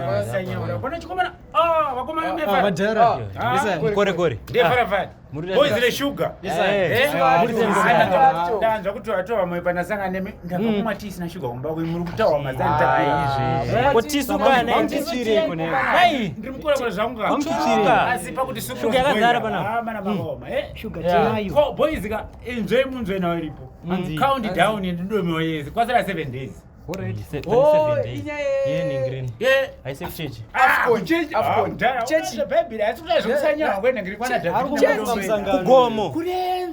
Sanyora. Chikomana. Ah, vakomana Ah, vadhara. Ah, Yes, sir. Kore kore. Ndiye farafara. Muri Boys reshuga. Yes, sir. Eh, Ah, muri muri same. Ndanzwa kuti watova moyo pandasangana nemi ndabva kumwa tea isina shuga kumba kwenyu muri kutaura mazani Ah, Ko tisu kana Vamuchichireko ne. Ai. ndiri mukora zvangu ka. Vamuchichireko. Asi pakuti Shuga yakazara panapa. Ah, mana makaoma. Eh. Shuga Yeah. tinayo. Ko boys ka inzwe munzwe nawo iripo. Anzi. Count down ndindomewa yese. Kwasara 7 days. Alright. Oh, inyaya Yeni green. Yeah. Haisi kuchechi. Afcon, Chechi. Afcon. Chechi. Bhaibheri asi kuda zvokusanyara kwenda ngiri kwana Ari David. kuronga musangano. Kugomo. Kune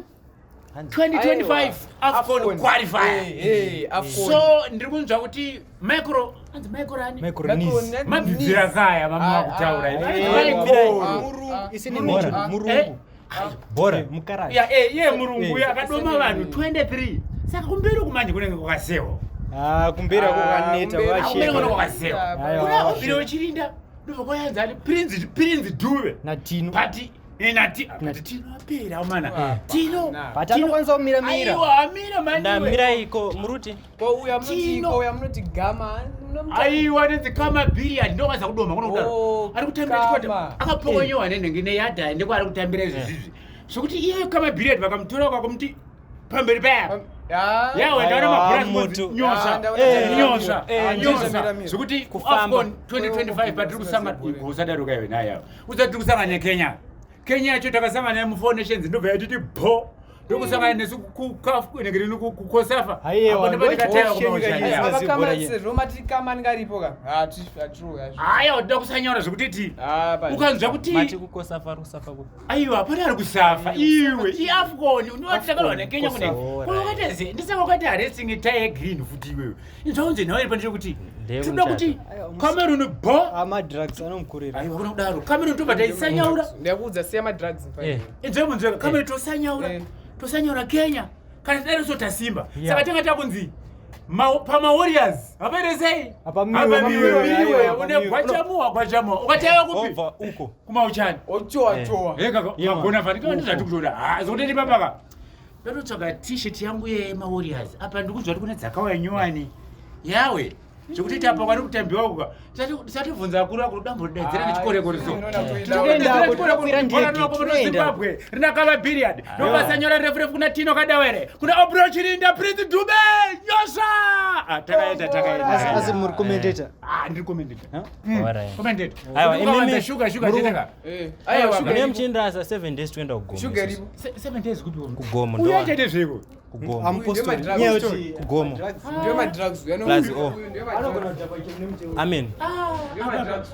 2025 Afcon qualifier. Eh, eh, Afcon. So ndiri kunzwa kuti micro anzi micro ani? Micro knees. Mabvibvira kaya mamwe akutaura. Ah, Anzi ah, micro. ah, Isi ni murungu. Eh? Murungu. Bora. Eh, Mukarati. Ya eh iye murungu Eh. uyu akadoma vanhu 23. Saka kumberi kumanje kunenge kwakasewa. Ah, kumberi Ah, kwakaneta kumberi- Kumberi vasheka. kunenge kwakasewa. Aiwa, Kuna vasheka. ubvire uchirinda ndobva kwayanzi ani Prince Prince Dube. Natino. But eh, nati but Tino apera mana. Ah, Tino. na. But anokwanisa kumira mira. Aiwa amira mani. Ndamira iko muruti. Ko uya munoti Tino. ko uya munoti gama. munomuta- Aiwa nedzikama bhiriyadi ndokwanisa kudoma kuno kudaro. Oh, Ari kutambira kama. chikwata. Akapokonyewa nenhenge neyadha ndiko ari kutambira izvi zvizvi. Zvokuti iye kama bhiriyadi vakamutora vakamuti pamberi paya. Ah. Yawe ndaona Aiwa, mabhora moto. nyosha. Ah, ndaona Eh, nyosha. Eh, Ah, nyosha. mira, mira. Zvokuti Kufamba. AFCON 2025 patiri kusangana usadaro kaiwe naye awa. Usati tiri kusangana neKenya. Kenya yacho takasangana nayo mu Four Nations ndobva yatiti bho. Ndokusangana nesu kuCAF nengeri kuCOSAFA. Aiwa, Apo ndipo tikataya ndo- kumaoshani. Yes, Ava yes. kama bora ye. sezvo mati kama ndingaripo ka. Ah, true. Aiwa tinoda kusanyora zvekuti ti Ah, bye. ukanzwa kuti Mati kukosafa rusafa ku. aiwa hapana ari kusafa iwe iafcon ndinoti takarwa nekenya kune Kosafa. kwakaita se ndisaka wakaita arresting tie yegreen futi iwewe inzvaunze nawo iri pandiri kuti Ndeye tinoda kuti cameroon bo Ah, madrugs anomukurira. aiwa kuna kudaro cameroon tobva taisanyaura Ndakuudza siya madrugs mfana. Eh. inzwe munzweka cameroon tosanyaura Eh. tosanyaura kenya kana tidaro so tasimba Yeah. saka tanga takunzi pamawarriors hapaite sei Hapamiwe, Hapamiwe, hapamiwe, miwe, hapamiwe. une gwachamuwa gwachamuwa ukataiwa kupi Obva uko. kumauchani Ochoa Eh. choa. Yeah, magona fani kana ndizvati kutoda ha zokutoti papaka ndatotsvaga t-shirt yangu yemawarriors apa ndikuzwa kuti kune dzakauya nyowani yawe zvekuti apa kwari kutambiwa kuka tisatibvunza akuru akuru dambodaidzira nechikorekore so Tinoenda, tinokwira ndege, tinoenda. zimbabwe rinakava bhiriyadi ndobasanyora refu refu kuna tino kadawere kuna obro chirinda prince dube nyosha Ah, takaenda Asi takaenda asi muri commentator. Ah, ndiri commentator Alright. commentator Aiwa, Kuti ukawanza imimi- shuga shuga muri- cheteka Eh. Aiwa, Mune sugar. muchindirasa 7 days toenda kugomo. Sugar iripo. 7 days kupi Kugomo uyo ndo. achaite zveko Kugomo. Amupostori. Ndiyo Nyaya madrugs. yekuti- Kugomo. madrugs. Ndiyo madrugs. Plus, oh. Ndiyo madrugs. Anogona kudhakwa chero nemutemo. Amen. Ndiyo madrugs.